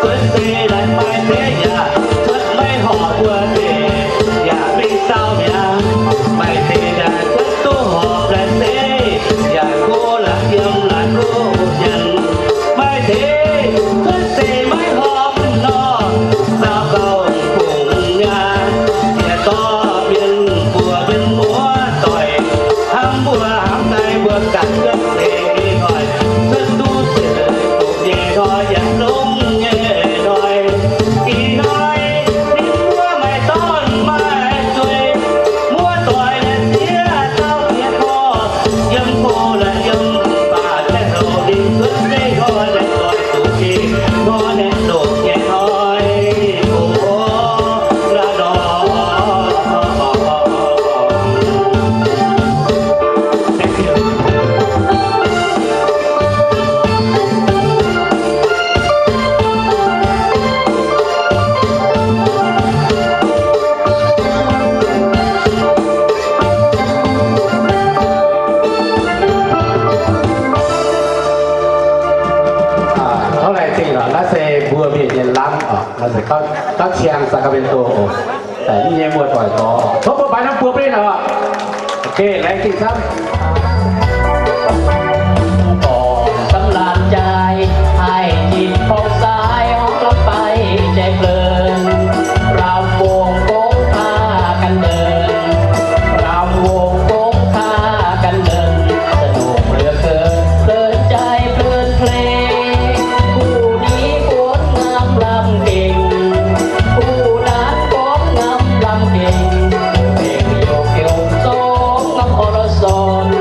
Cuotv seix laaic maaih deix yaac cuotv maiv horpc mbuo deix, yaac mingh dauh mi'aqv. Maaih deix yaac cuotv duqv horpc laaic seix, yaac go laaic yiem laaic go nyanc. Maaih deix cuotv seix maiv horpc nor, zaux gauh bungx mi'aqv. Yietc dorh mienh mbuox mienh muoz doic, hnamv mbuo hnamv daaih mbuo ganh cuotv seix hnoi, cuotv duqv ziepc nyeic hnoi, yietc zungv nyei hnoi. Ih hnoi ninh mbuo maaih dorn maaih zueih, muoz doic yaac ziex dauh ziex korv, yiem go laaic yiem baac daaih houc ninh cuotv seix hnoi, laengz doic zuqc gengh hnoi, laengz doqc nyei hnoi. O, la'nor. Tov laengz zingh oc. Naaiv se mbuo mienh nyei lamh oc. Naaiv se gauv, gauv ciang Sacramento oc. Daaih yie nyei muoz-doic gorx, tov mbuo baix norm buoz bun ninh oc. Ok, laengz zingh camv. Gorngv camv laanh jaaix, haih jitc porng saai, horngh lamh baih jai flen. Raamh wongh gong kaav ganh ndenh, raamh wongh gong kaav ganh ndenh, สนุกเหลือเกิน เพลินใจเพลินเพลง Kuv ni gorngv ngam lamh gengh, kuv naanc gorngv ngam lamh gengh, mbenc youc heuc zorngv ngam orv lorz sorn.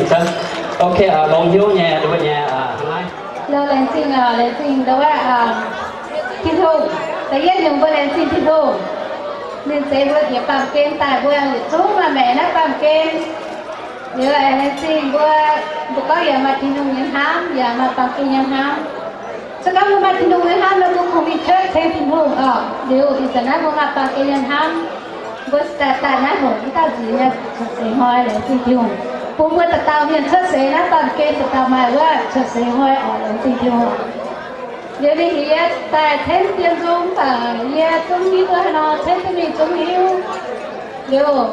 Ok, longx hnyouv nyei, nduov nyei, hnangv naaiv. Laengz zingh, laengz zingh nduov, Tin-Hungh. Da'yietv nyungc mbuo laengz zingh Tin-Hungh. Ninh zeix mbuo jiex baamh gen daaih, mbuo yietc zungv maaih maengc naaiv baamh gen. Liuz laengz zingh mbuo, mbuo gorngv yaac maaih Tin-Hungh nyei hnamv, yaac maaih baamh gen nyei hnamv. Se gorngv mbuo maaih Tin-Hungh nyei hnamv nor, mbuo kungx mingh cuotv ceng Tin-Hungh oc. Liuz ih zanc naaiv mbuo maaih baamh gen nyei hnamv, mbuo daaih daaih naaiv hoc mv dauh nziez nyei cuotv seix hnoi, laengz zingh Tin-Hungh. Bun mbuo dauh dauh mienh cuotv seix naaiv baamh gen dauh dauh maaih wuov cuotv seix hnoi oc, laengz zingh Tin-Hungh. Liuz ninh heuc yie daaih cenv dien nzung, mv baac yie zungv hiuv duqv haaix nor, cenv duqv mingh zungv hiuv. Liuz,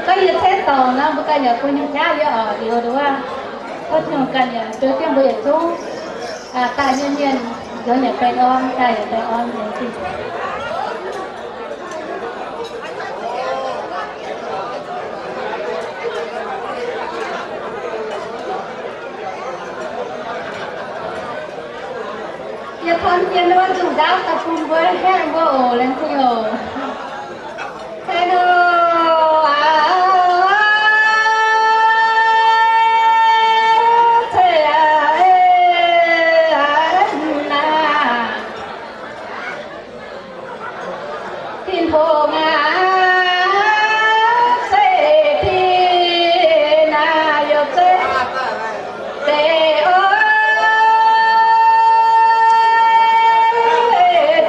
gorngv yie cenv dorngc nor, mbuo ganh yaac bun hnyouv jaav yie oc. Liuz nduov, tov Tin-Hungh ganh yaac zeu jienv mbuo yietc zungv daaih nyei mienh nzuonx yaac baengh orn, daaih yaac baengh orn. Yie torn jienv wuov nzungh ndaauv daaih bun mbuo haeqv mbuo oc, laengz zingh oc. Tin-Hungh aac, se Tin naaic youc zeiv deix oc,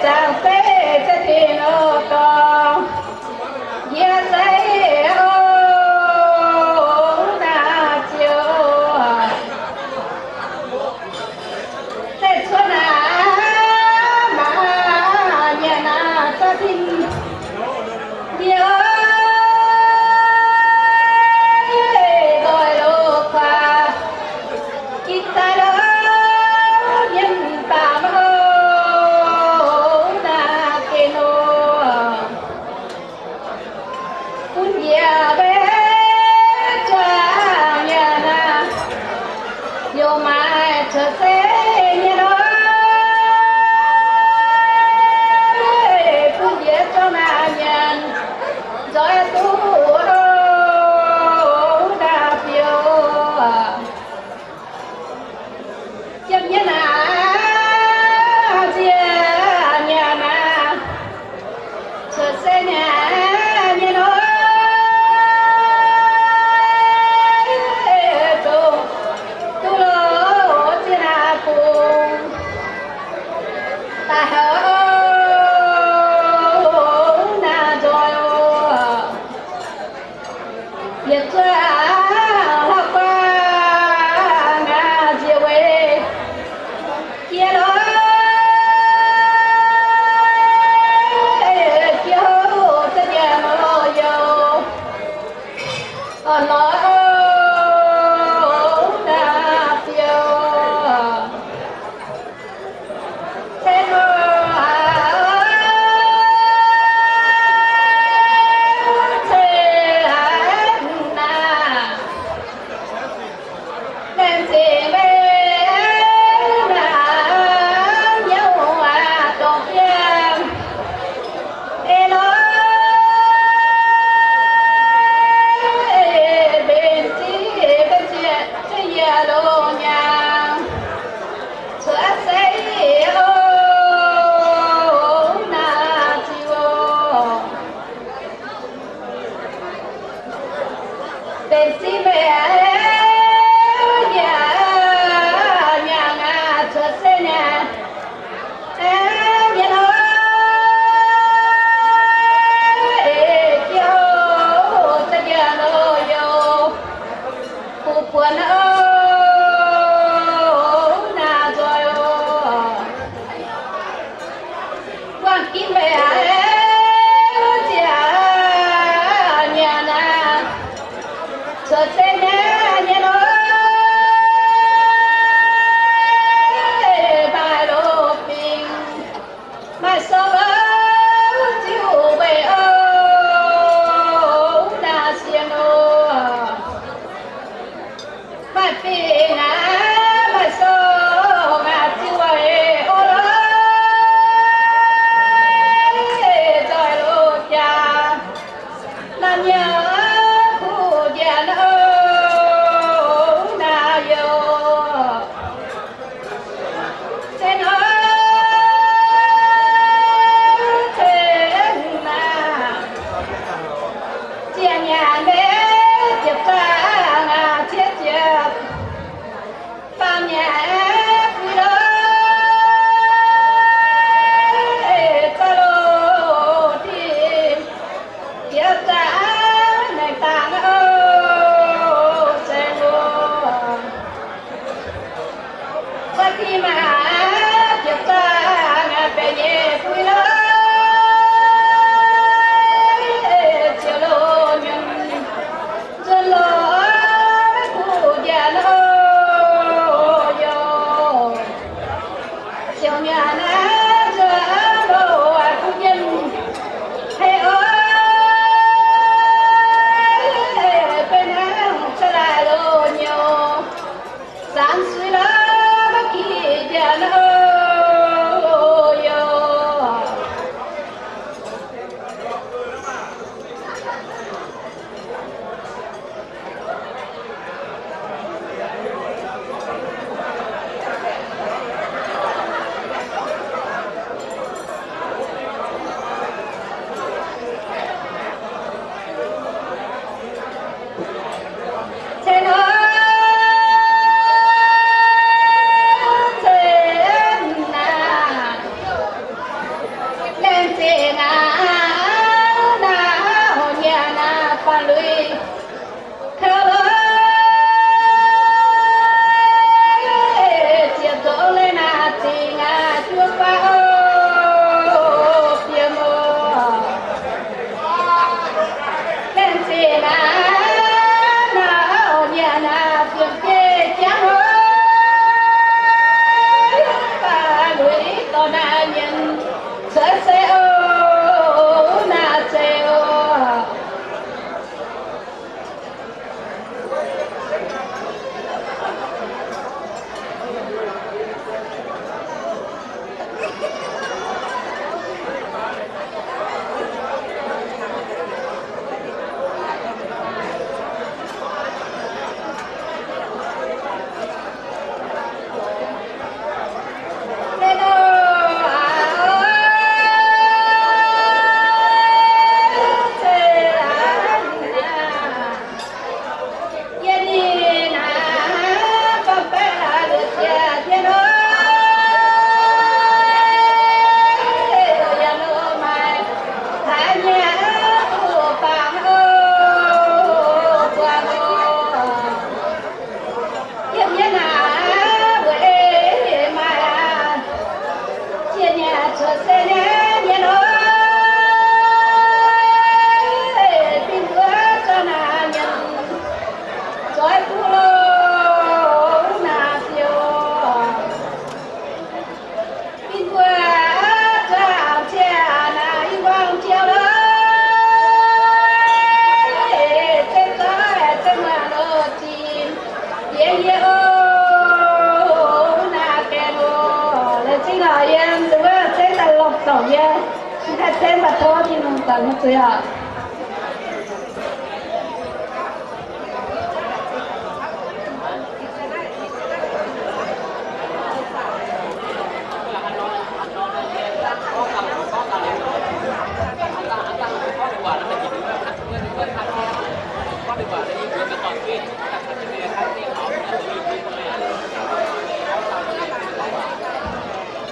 zaangc zeiv se Tin oc dorngx, yie zeiv oc naaic ziouc zeiv cuotv naaic maaih nyanc naaic zorqv tin. Yie ndoih loz-kuaah gitv daaih lorqc, mienh baamh oc naaic geh nor. Bun njiec mbev juangc nyanc naaic, youc maaic cuotv seix mienh oc. Bun njiec juangc naaic nyanc, nzoih duqv naaic biouv. Ziepc nyeic naaic, nziec nyanc naaic, cuotv seix nyanc nyei nor, dongh duqv loz ziex naaic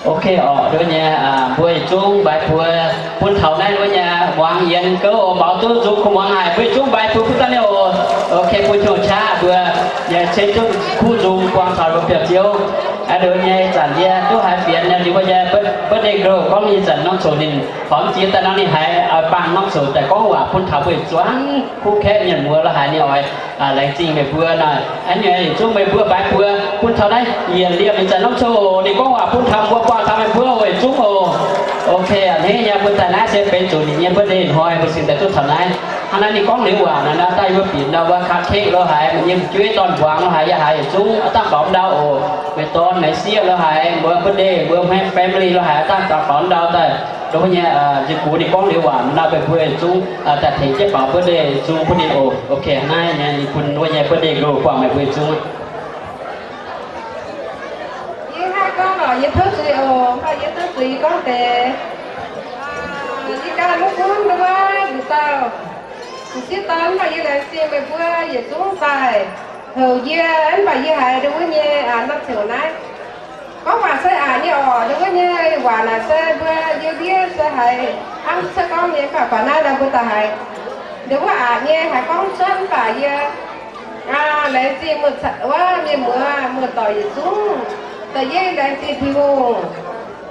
Ok orqc, nduov nyei, mbuo yietc zungv mbaix buoz bun taux naaiv nduov nyei muangx yienx gouv oc, maux duqv nzung kuv muangx haic, mbuo yietc zungv mbaix buoz bun daaih nyei oc. Ok, bun Tin-Hungh qaqv mbuo yaac ceix duqv kuv nzung buangh taux mbuo biauv-ziouv. Aa, nduov nyei zanc yie duqv haiz fienx nyei, ninh mbuo nyei birthday girl gorngv nyei zanc norm coc ninh horpc jiex daaih nor ninh haiz oix bangc norm coc daaih gorngv waac bun taux mbuo yietc zungv kuv kaeqv mienh muoz lo haiz ninh oix laengz zingh meih mbuo nor. Aa, nyei yietc zungv meih mbuo mbaix buoz bun taux naaiv yietc liemh nyei zanc norm coc ninh gorngv waac bun taux mbuo buangh taux meih mbuo oc, yietc zungv oc. Ok, a'hneiv nyei mbuo daaih naaiv se benx zuqc ninh nyei birthday hnoi mbuo cingx daaih duqv taux naaiv. Hnangv naaiv ninh gorngv liuz waac naaiv daaih yie mbuo bieqc ndau wuov cupcake lo haiz, meih nyei fu'jueiv dorn-mbuangz lo haiz, yaac haiz yietc zungv dangh dorngx ndau oc. Meih dorn meih sieqv lo haiz, mbuo birthday mbuo family lo haiz dangh dorngx ndau daaih. Nduov nyei, nzunc gux ninh gorngv liuz waac naaiv meih mbuo yietc zungv daaih tengx jienv baaux birthday yietc zungv bun ninh oc. Ok, naaiv nyei ninh bun nduov nyei birthday girl buangh meih mbuo yietc zungv. Yie hnangv gorngv lorqc, yie tov zuiz oc, mv baac yie tov zuiz yie gorngv deix. Yie ganh mv gunv nduov wuov nduqc dauh m'sieqv dorn, mv baac yie laengz zingh meih mbuo yietc zungv daaih houc yie, mv baac yie haiz nduov wuov nyei norm ziouc naaiv gorngv waac se aqc nyei orqc. Nduov wuov nyei waac naaic se mbuo yie ndiev se haiz hnangv cuotv gorngv nyei, mv baac baac naaiv nor mbuo daaih haiz nduov wuov aqc nyei haiz gorngv cuotv, mv baac yie laengz zingh muoz, wuov mienh muoz muoz-doic yietc zungv. Da'yietv laengz zingh Tin-Hungh.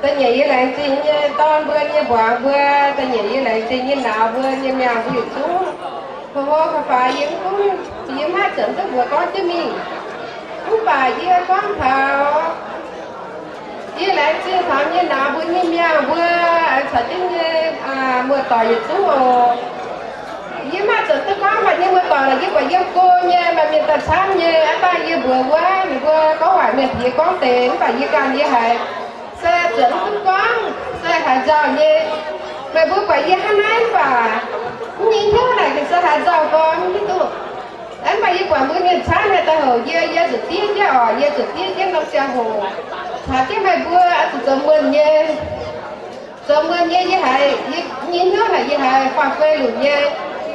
Da'nyeic yie laengz zingh nyei dorn mbuo nyei mbuangz mbuo. Da'nyeic yie laengz zingh nyei nauz mbuo nyei miangh mbuo yietc zungv. Ho ho fai fai yie mv gunv, yie mv haih zoux duqv mbuox gorngv jienv mingh. Mv baac yie gorngv taux yie laengz zingh taux nyei nauz mbuo nyei miangh mbuo caux jienv nyei muoz-doic yietc zungv oc. Yie mv haih zoux duqv gorngv maaih nyei muoz-doic lorqc, yie buatc yiem go nyei maaih mienh daaih camv nyei, aav dangh yie mbuox wuov ninh mbuo gorngv waac mienh piex gorngv deix, mv baac yie ganh yie haiz se zuotc mv duqv gorngv, se haaix nzauh nyei. Meih mbuo buatc yie hnangv naaiv mv baac mv nyei hnyouv naaic gengh se haaix nzauh gorngv mv hiuv duqv. Mv baac yie buatc mbuo mienh camv nyei daaih houc yie, yie zuqc diev jienv oc, yie zuqc diev jienv norm ziangh hoc caux jienv meih mbuo oix zuqc zoux muonh nyei. Zoux muonh nyei yie haiz, yie nyei hnyouv naaic yie haiz faam-fei lunc nyei.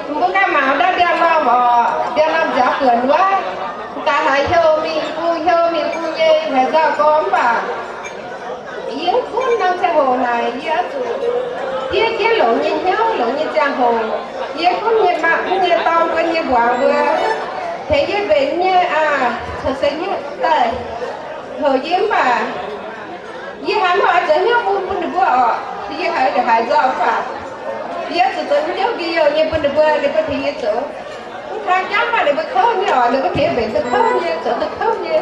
Mbuo ganh mangc ndau ndiangx-normh oc, ndiangx-normh nziaaux buonc wuov, daaih haiz heuc mingh bung, heuc mingh bung nyei, haaix nzauh gorngv mv baac yie mv gunv norm ziangh hoc naaic yie oix zuqc diev jienv longx nyei hnyouv, longx nyei ziangh hoc. Yie gunv nyei maa, gunv nyei dorn mbuo nyei mbuangz mbuo tengx yie mbenc nyei aac, caux se nyungc daaih houc yie mv baac yie haiz mv oix zoux hnyouv bun, bun ninh mbuo oc. Yie haiz ndongc haaix nzauh mv baac yie zuqc zoux hnyouv nqi youh nyei bun ninh mbuo, ninh mbuo tengx yie zoux. Mv kang jangv mv baac ninh mbuo kouv nyei oc, ninh mbuo tengx mbenc duqv kouv nyei, zoux duqv kouv nyei.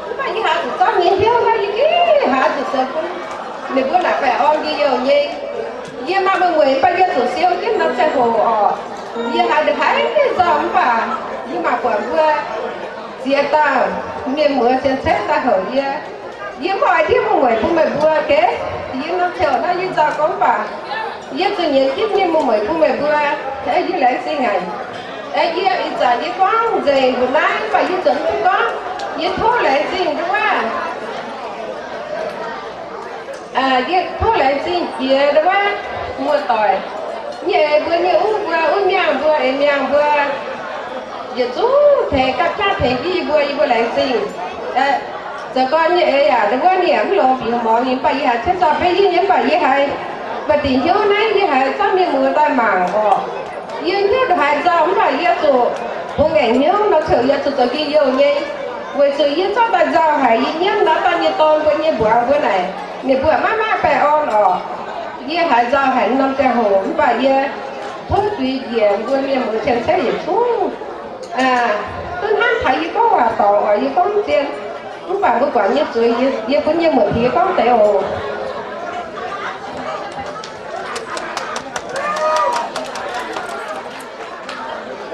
Mv baac yie haiz zuqc zorqv nyei hnyouv naaiv yie gengh haiz zuqc zoux bun ninh mbuo naaic baengh orn nqi youh nyei. Yie maaih mueiz-mueic mv baac yie zuqc siou jienv norm ziangh hoc oc. Yie haiz ndongc haaix nzauh mv baac yie mangc buatc mbuo ziex dauh mienh muoz cien-ceqv daaih houc yie. Yie mv oix ndiev mueiz-mueic bun meih mbuo gengh. Yie norm ziangh hoc naaiv yie nzauh gorngv mv baac yie zuqc nyienz jienv nyei mueiz-mueic bun meih mbuo. Yie laengz zingh haic. Yie ih zanc yie gorngv nzengc mbuo naaiv mv baac yie zuqc mv duqv gorngv. Yie tov laengz zingh ndau wuov Yie tov laengz zingh jiex ndau wuov muoz-doic nyei eix mbuo nyei uv mbuo, uv miangh mbuo, eix miangh mbuo, yietc zungv tengx gapv jaav tengx jienv yie mbuo, yie mbuo laengz zingh. Zoux gorn nyei eix yaac ndau wuov ninh yaac mv longx bieqc morngx nyei, mv baac yie haiz cuotv zaux beiv yie nyei, mv baac yie haiz ba'dinc hnyouv naaiv yie haiz zorqv mienh muoz daaih mangc orqc. Yie hnyouv ndongc haaix nzauh mv baac yie zuqc bungx ngaengc hnyouv nor coc yie zuqc zoux nqi youh nyei, weic zuqc yie zorqv daaih nzauh haic yie nyiemv nor daaih nyei dorn mbuo nyei mbuangz mbuo naaic, ninh mbuo maiv maaih baengh orn orqc. Yie haiz nzauh haic norm ziangh hoc mv baac yie tov zuiz njiec mbuo mienh muoz cien-ceqv yietc zungv. Duqv hnamv taux yie gorngv waac dorngc oc, yie gorngv mv zien, mv baac mbuo guangc nyei zuiz, yie bun nyei muoc-piex gorngv deix oc.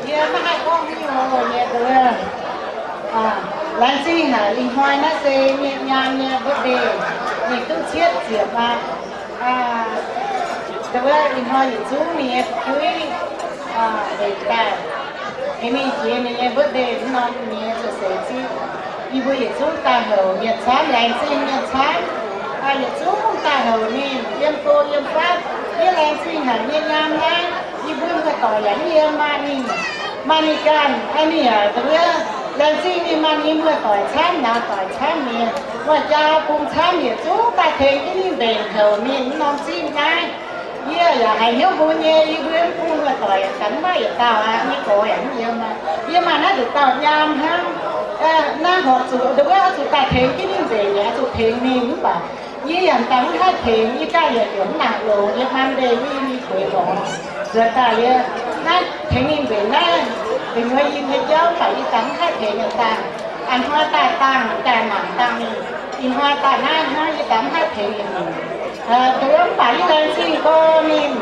Yie maiv haih gorngv haaix nyungc nyei, laengz zingh haic. Ih hnoi naaiv se mienh nyaam nyei birthday, ninh duqv cietv ziepc aqv. Wuov ih hnoi yietc zungv mienh nyei fu'jueiv, aa, weic daaih, hei mingh jiex mienh nyei birthday wuov norm mienh nyei cuotv seix zingh, yie mbuo yietc zungv daaih houc mienh camv, laengz zingh mienh camv, aa, yietc zungv daaih houc ninh yiem go yiem fatv, yie laengz zingh haic nyei nyaam naaiv, yie mbuo muoz-doic yaac mv yiem, maaih ninh, maaih ninh ganh, aa, ninh yaac wuov, laengz zingh ninh maaih ninh muoz-doic camv, nauz doic camv nyei, muoz-jaa bung camv, yietc zungv daaih tengx jienv ninh mbenc houc ninh wuov norm zingh naaiv. Yie yaac haiz hnyouv mun nyei, yie mbuo mv bung muoz-doic yaac ganh mv maaih yietc dauh aqv, nyei gorx yaac mv yiem aqv. Yie maaih naaiv nduqc dauh nyaam hnangv, naaiv horpc zuqc nduov wuov zuqc daaih tengx jienv ninh mbenc yaac zuqc tengx ninh mv baac yie yaac daaih mv haih tengx, yie ganh yaac heuc mv nangc longx, yie hnamv deix yie mingh kueix longx. Nzuonx daaih yie naaiv tengx ninh mbenc naaiv, benx nyei yie nyei jauv baac yie daaih mv haih tengx yietc dangh. A'hnoi daaih dangh, daaih mangc dangh ninh. Ih hnoi daaih naaiv hnangv yie daaih mv haih tengx yietc nyungc. Nduov mv baac yie laengz zingh gorx ninh,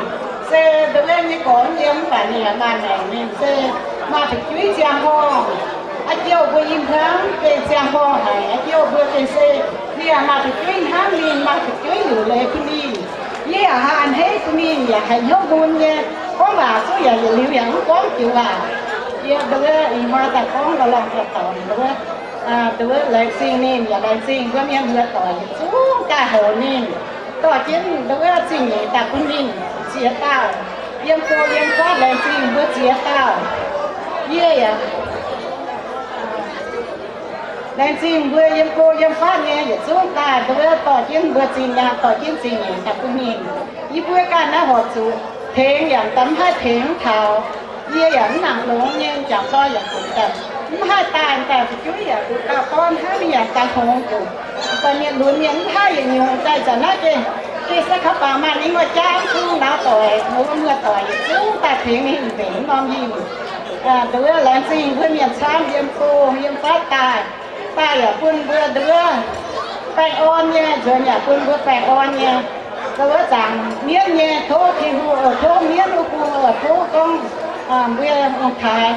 se nduov nyei gorx yiem mv baac ninh yaac maaih maengc ninh se maaih fu'jueiv ziangh horngh. Aa, jouh mbuo i hmuangv gengh ziangh horngh haic, aa, jouh mbuo gengh se ninh yaac maaih fu'jueiv hnamv ninh, maaih fu'jueiv liuc leiz bun ninh. Yie yaac haiz a'hneiv bun ninh, yaac haiz hnyouv mun nyei. Gorngv waac zungv yaac yietc liuz yaac mv gorngv joux waac. Yie nduov ih hnoi daaih gorngv lorh lorh gauh taux nduov, nduov laengz zingh ninh, yaac laengz zingh mbuo mienh muoz-doic yietc zungv daaih houc ninh, dorh jienv nduov zingh nyeic daaih bun ninh ziex dauh, yiem go yiem fatv laengz zingh mbuo ziex dauh. Yie yaac laengz zingh mbuo yiem go yiem fatv nyei yietc zungv daaih nduov dorh jienv mbuo zinh nyaanh, dorh jienv zingh nyeic daaih bun ninh. Yie mbuo ganh naaiv horpc zuqc tengx yaac daaih mv haih tengx mv taux. Yie yaac mv nangc longx nyei, jangx dorn yaac funx daaih mv haih daaih, daaih fu'jueiv yaac funx dauh dorn hnangv, ninh yaac daaih hngongx zuqc daaih mienh lunx mienh mv haih yietc nyungc daaih. Zanc naaiv gengh, gengh se kaux baac maaih ninh muoz-jaa mv bung nauz doic, muoz-doic yietc zungv daaih tengx ninh mbenc norm yinh. Nduov laengz zingh mbuo mienh camv yiem go yiem fatv daaih, daaih yaac bun mbuo nduov baengh orn nyei, nzuonx yaac bun mbuo baengh orn nyei. Nduov zaangc mienv nyei, tov Tin-Hungh, tov mienv wuov bung, tov gorngv mbuo ong-taaix,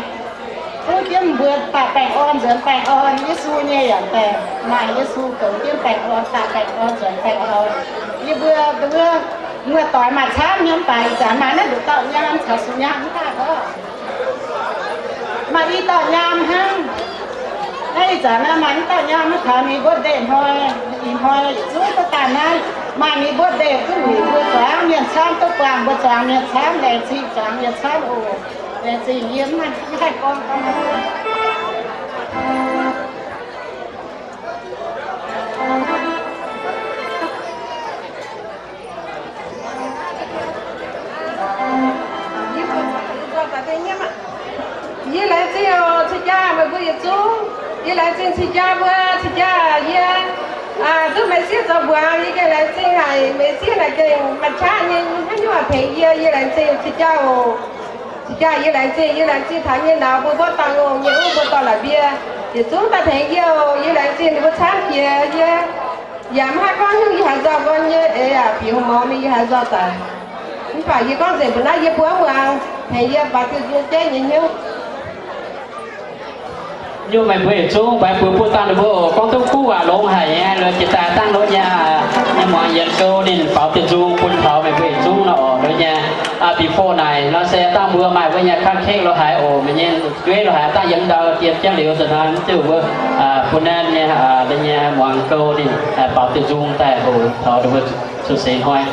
tov jienv mbuo daaih baengh orn nzuonx baengh orn. Yesu nyei yaac daaih maaih Yesu douz jienv baengh orn, daaih baengh orn nzuonx baengh orn. Yie mbuo nduov muoz-doic maaih camv nyei mv baac ih zanc maaih naaiv nduqc dauh nyaam caux sux nyaam mv daaih gorngv. Maaih i dauh nyaam hnangv. Naaiv ih zanc naaiv maaih mv dauh nyaam mv taux ninh mbuo ndeic hnoi, ih hnoi yietc zungv duqv daaih naaiv. Maaih ninh mbuo ndeic duqv wuic mbuo zuangx mienh camv, duqv buangh mbuo zuangx mienh camv, laengz zingh zuangx mienh camv oc. Laengz zingh yie mv haih gorngv gorngv. Yie laengz zingh oc, cing jaa meih mbuo yietc zungv. Yie laengz zingh cing jaa mbuo, cing jaa yie, aa, duqv meih sieqv zoux mbuangz, yie gengh laengz zingh haic. Meih sieqv naaic gengh maaih qaqv nyei, haaix nyungc tengx yie, yie laengz zingh cing jaa oc. Cing jaa yie laengz zingh, yie laengz zingh taux nyei nauz mbuo mborqv dangh longh nyei wuov mbuo dorh la'mbie, yietc zungv daaih tengx yie oc. Yie laengz zingh ninh mbuo camv jiex yie. Yaac mv haih gorngv nyungc, yie haiz nzauh nqorn nyei eix yaac bieqc hungh morz mingh, yie haiz nzauh daic. Mv baac yie gorngv nzengc mbuo naaiv yie mbuo muangx haic, yie baac duqv nzung jeiv nyei hnyouv. Nyungc meih mbuo yietc zungv mbaix buoz buov dangh ninh mbuo oc. Gorngv duqv kuv waac longx haic nyei, loz jiex daaih dangh loz nyei, nyei muangx yienx gouv ninh faaux dieh nzung bun taux meih mbuo yietc zungv nor oc. Loz nyei before naaic nor se dangh mbuo maaih wuov nyei cupcake lo haaix oc, meih nyei jueiv lo haaix dangh yiem ndau dien jauv liuz nzunc hnoi mv diuh wuov bun naaiv nyei, nyei muangx gouv ninh faaux dieh nzung daaih oc, taux ninh mbuo cuotv seix hnoi.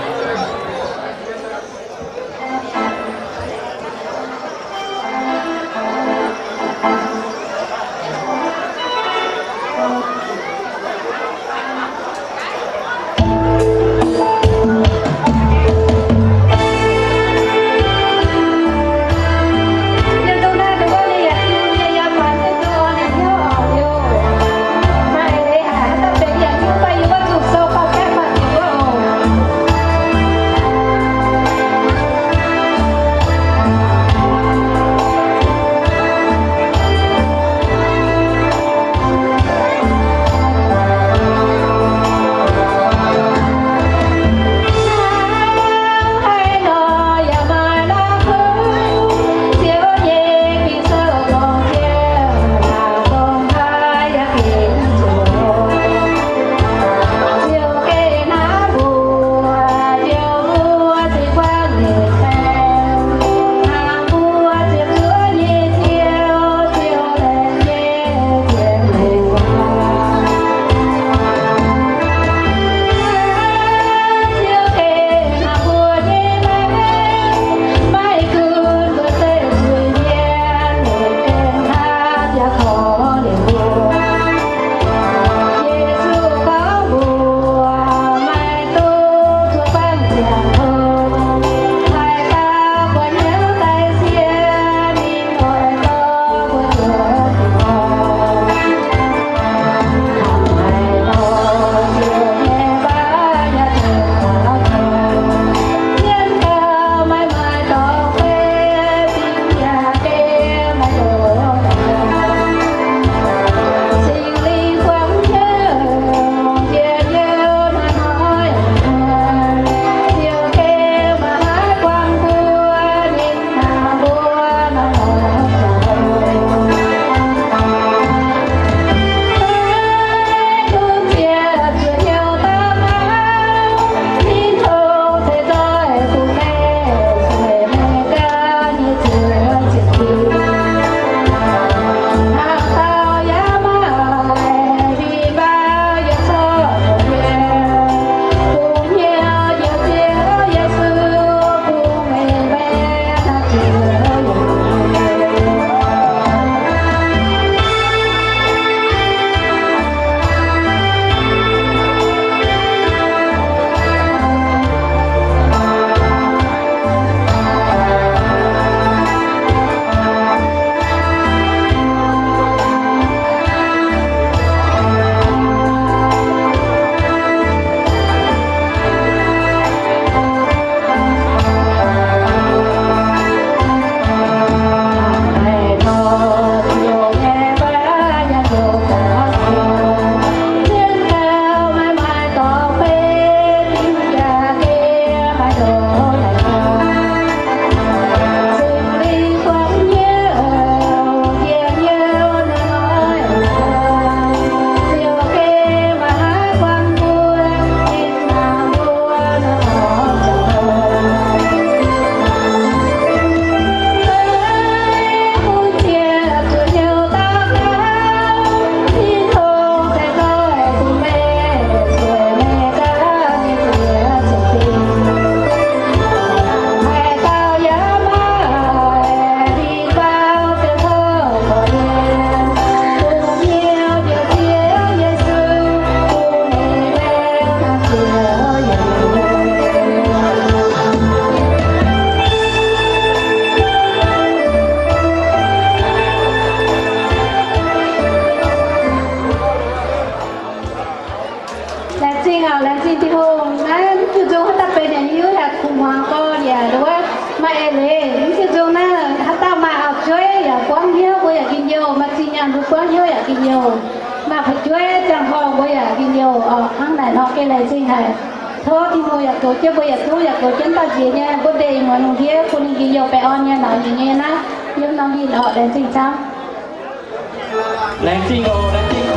Zingh aac, laengz zingh Tin-Hungh. Naaiv mv ziouc nzung haaix dauh benx yaac hiuv yaac kungx muangx gorn yaac nduov maaih eix leiz. Mv ziouc nzung naaiv haaix dauh maaih auv-jueiv yaac buangv hnyouv mbuo yaac gengh youh, maaih zinh nyaanh mbuo buangv hnyouv yaac gengh youh, maaih fu'jueiv ziangh horngh mbuo yaac gengh youh oc. Hnangv naaic nor gengh laengz zingh haic. Tov Tin-Hungh yaac goux jienv mbuo yietc zungv, yaac goux jienv dauh nziex nyei mbuo ndeic muonz lungh ndiev bun ninh gengh youh baengh orn nyei, nauz nyei nyei naaiv yiem norm yinh oc. Laengz zingh camv. Laengz zingh oc, laengz zingh.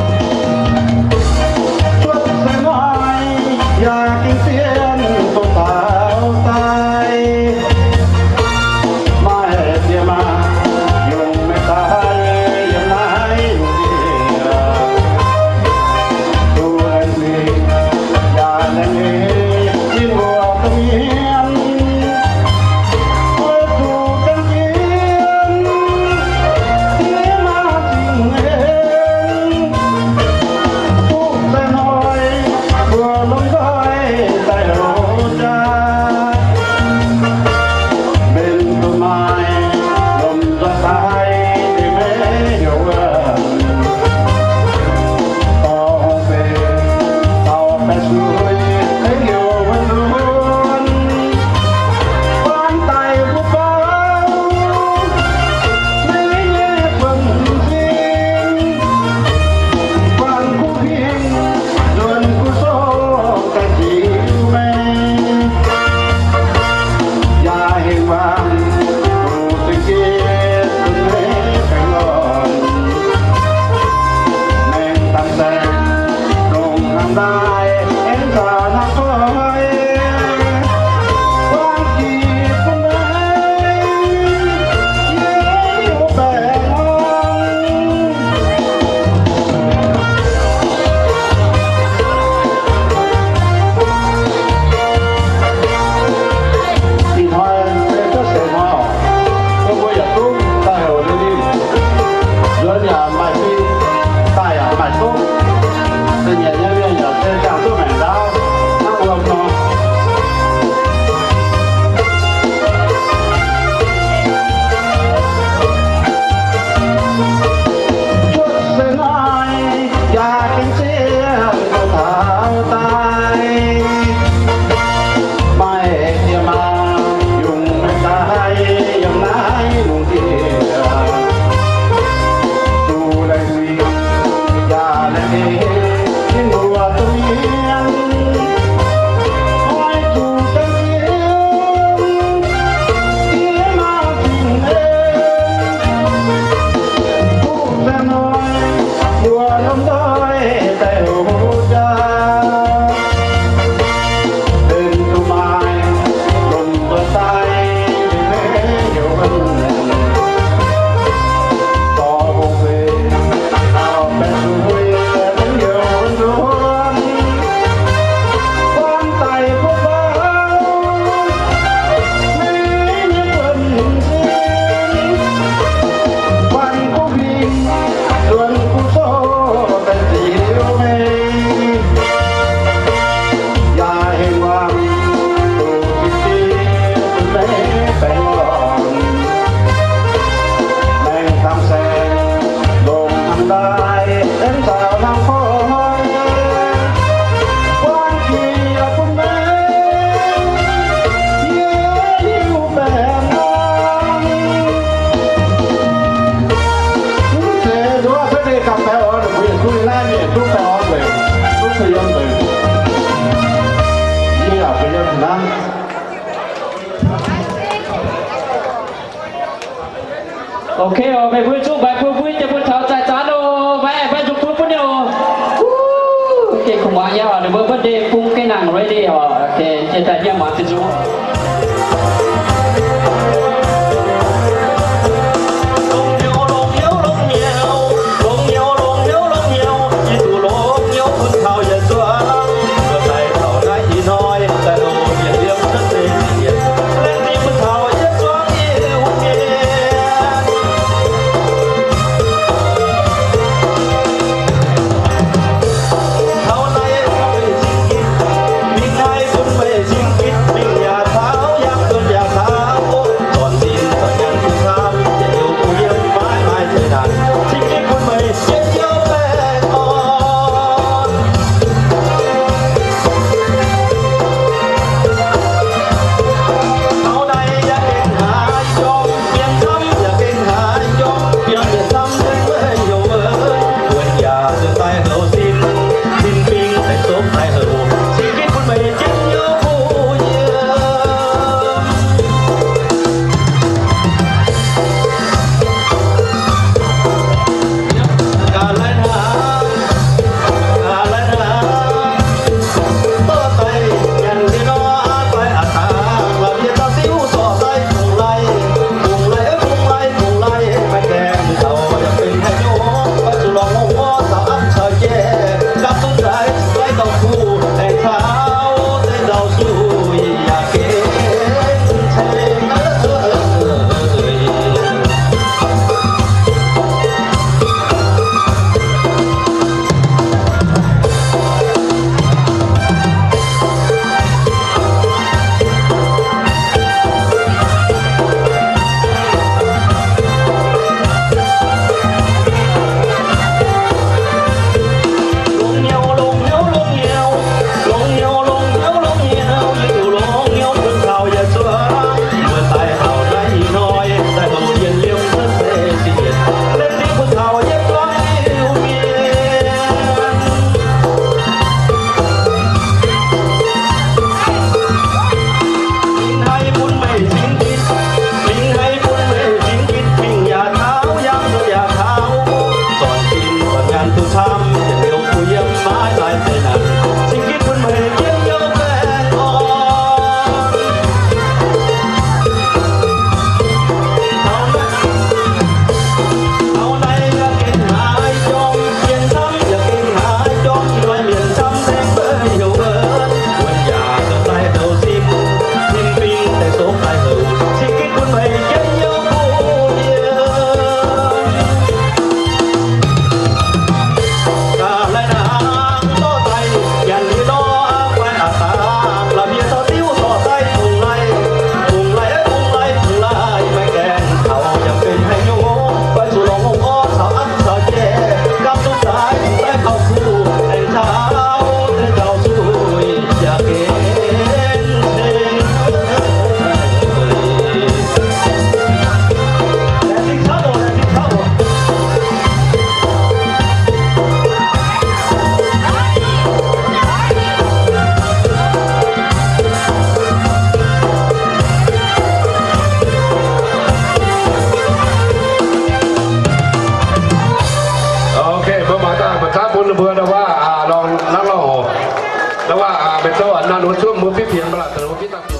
Cuotv seix hnoi yaac gengh zien duqv taux daaih. Maaih diex maac yungz mengh daaih yiem naaiv lungh ndiev. Duqv laengz zingh yaac laengz eix yie mbuo domh mienh. Oix zuqc gaengh zien diex maac zingh en. Duqv daaih hnoi mbuo lomh nzoih daaih houc jaa. Mbenc duqv maaih lomh nzoih daaih deix maiv heuc wuov. Dorh hungh seix taux baeqc zuiz maiv heuc wuov nzuonx. Buangv daic mbuo baav maiv nyei buonv-sin. Buangv kuv hingh nzuonx kuv sou daaih ziux meih. Yaac hengx wangc duqv zingh jiex zunc maiv baengh orn. Maengx dangc saeng longc hnamv ndaaih aengx zaux hnangv koi. Buangv jiex bun meih yie liuz baengh orn. Ih hnoi se cuotv seix hnoi oc. Mbuo mbuo yietc zungv daaih heuc ninh, nzuonx yaac maaih sin, daaih yaac maaih zungv. Da'nyeic nyei mienh yaac se ziangh duqv maengc ndaauv hnangv wuom nor. Cuotv seix hnoi yaac gengh zieqv duqv taux daaih. Maaih diex maac yungz mengh daaih yiem naaiv lungh ndiev. Duqv laengz zingh yaac laengz eix ninh mbuo domh mienh. Oix zuqc gaengh zien diex maac zingh en. Duqv daaih hnoi mbuo lomh nzoih daaih houc jaa. Benx duqv maaih lomh nzoih daaih maiv heuc wuov. Dorh hungh seix taux baeqc zuiz maiv heuc wuov nzuonx. Buangv daic mbuo baav maiv nyei buonv-sin. Buangv kuv hingh nzuonx kuv sou daaih ziux meih. Yaac hengx wangc duqv zingh jiex zunc maiv baengh orn. Maengx dangc saeng longc hnamv ndaaih aengx zaux hnangv koi. Buangv jiex bun meih yie liuz baengh orn. Mv zeiz nduov fai deix gapv baengh orn, mbuo yietc zungv naaiv mienh duqv baengh orn nzengc, duqv zuiz yiem nzengc. Yie yaac zuiz yiem hnangv. Ok oc, meih mbuo zungv mbaix bun mbuo, jiex bun taux zaih zaanv oc, mbaix, mbaix nzung bun bun ninh oc. Gengh kungx muangx nyei oc, ninh mbuo mbuo ndeic bung gengh nangc ready oc. Ok, jiex daaih hniev muangx zinh nzung. Mbuo ndau wuov lorngh naaiv lorngh oc. Ndau wuov meih zouv naaiv nor cuotv mbuo fiev fienx mbuo laaic deix mbuo fiev dangh